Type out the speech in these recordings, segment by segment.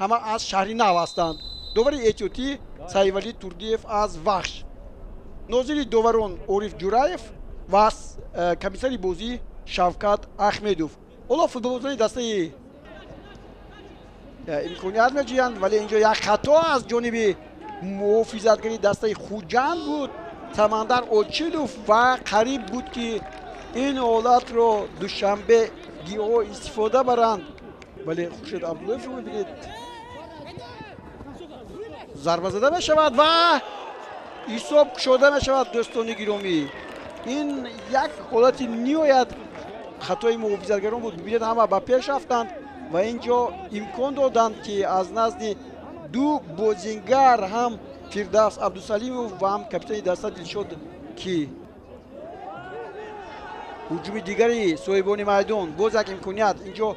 Ҳама аз шаҳри нав ҳастанд. Довари эҳтиётӣ Сайвалӣ Турдиев аз Вахш, нозири доварон Ориф Ҷураев ва комиссари бозӣ Шавкат Ахмедов. Ҳоло футболбозони дастаи имконият меҷӯянд, вале инҷо як хато аз ҷониби муҳофизатгари дастаи Хуҷанд буд, Самандар Очилов, ва қариб буд, ки ин ҳолатро душанбегиҳо истифода баранд, вале Хуршед Абдуллоевро мебинед, зарба зада мешавад ва ҳисоб кушода мешавад. Дӯстони гиромӣ, ин як ҳолати ниҳоят хатои муҳофизатгарон буд. Бибинед, ҳама ба пеш рафтанд ва ин ҷо имкон доданд, ки аз назди ду бозингар, ҳам Фирдавс Абдусалимов ва ҳам капитани даста Дилшод, ки ҳуҷуми дигари соҳибони майдон, боз як имконият. Инҷо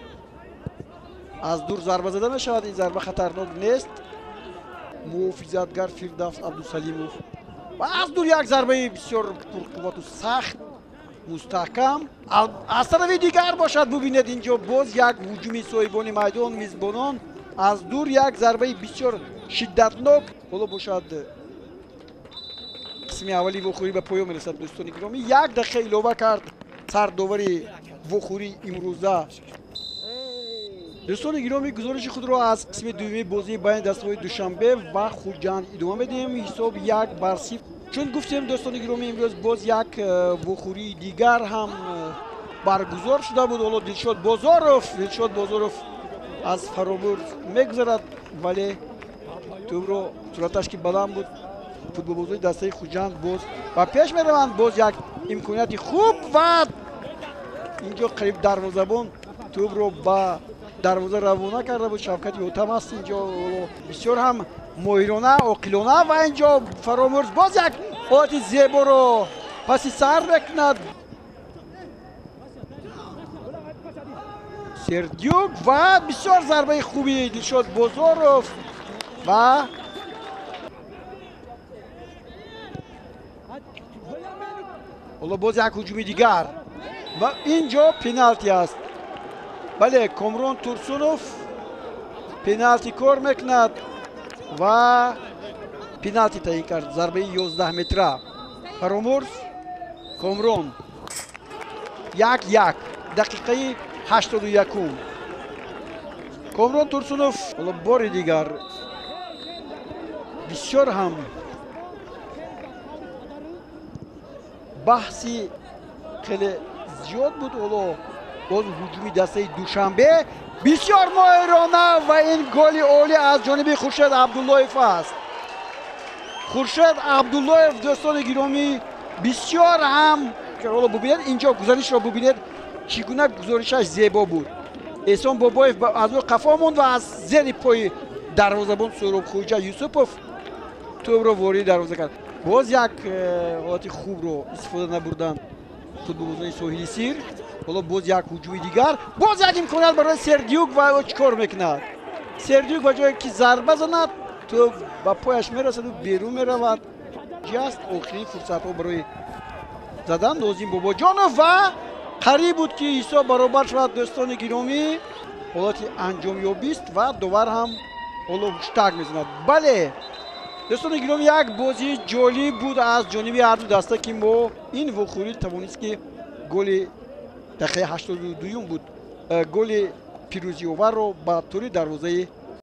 аз дур зарба зада мешавад, ин зарба хатарнок нест. Муҳофизатгар Фирдавс Абдусалимов ва аз дур як зарбаи бисёр пурқуввату сахт, мустаҳкам. Аз тарафи дигар бошад, бубинед, инҷо боз як ҳуҷуми соҳибони майдон, мизбонон, аз дур як зарбаи бисёр шиддатнок. Ҳоло бошад, қисми аввали вохӯрӣ ба поён мерасад. Дӯстони гиромӣ, як дақиқа илова кард сардовари вохӯрии имрӯза. Дӯстони гиромӣ, гузориши худро аз қисми дуюми бозии байни дастаҳои Душанбе ва Хуҷанд идома медиҳем. Ҳисоб 1-0. Чун гуфтем, дӯстони гиромӣ, имрӯз боз як вохӯрии дигар ҳам баргузор шуда буд. Ҳоло Дилшод Бозоров, Дилшод Бозоров аз Фаромурз мегузарад, вале тӯбро сураташ ки баланд буд. Футболбозони дастаи Хуҷанд боз ба пеш мераванд. Боз як имконияти хуб ва инҷо қариб дарвозабон тӯбро ба дарвоза равона карда буд. Шавкати Ҳотам аст инҷо, бисёр ҳам моҳирона, оқилона, ва инҷо Фаромурз боз як ҳолати зеборо паси сар мекунад. Сердюк ва бисёр зарбаи хуби Дилшод Бозоров ва ҳоло боз як ҳуҷуми дигар ва инҷо пеналти аст. Бале, Комрон Турсунов пеналти кор мекунад ва пеналти таъин кард, зарбаи 11 метра. Фаромурз, Комрон, 1-1, дақиқаи 81-ум. Комрон Турсунов ҳоло бори дигар бисёр ҳам баҳси хеле зиёд буд. Ҳоло боз ҳуҷуми дастаи Душанбе, бисёр моҳирона, ва ин голи олӣ аз ҷониби Хуршед Абдуллоев аст. Хуршед Абдуллоев, дӯстони гиромӣ, бисёр ҳам, ҳоло бубинед, инҷо гузаришро бубинед, чӣ гуна гузоришаш зебо буд. Эҳсон Бобоев аз ӯ қафо монд ва аз зери пои дарвозабон Суҳробхӯҷа Юсупов тӯбро вориди дарвоза кард. Боз як ҳолати хубро истифода набурданд футболбозони соҳили сир. Ҳоло боз як ҳуҷуми дигар, боз як имконият барои Сердюк ва ӯ чӣ кор мекунад? Сердюк ба ҷое ки зарба занад, тӯб ба пояш мерасаду берун меравад. Ҷаст охирин фурсатҳо барои задан Нозим Бобоҷонов ва қариб буд, ки ҳисоб баробар шавад. Дӯстони гиромӣ, ҳолати анҷомёбист ва довар ҳам ҳоло ҳуштак мезанад. Бале, дӯстони гиромӣ, як бозии ҷолиб буд аз ҷониби ҳарду даста, ки мо ин вохӯрӣ тавонист, ки голи дақиқаи 82-юм буд, голи пирӯзиоварро ба тури дарвозаи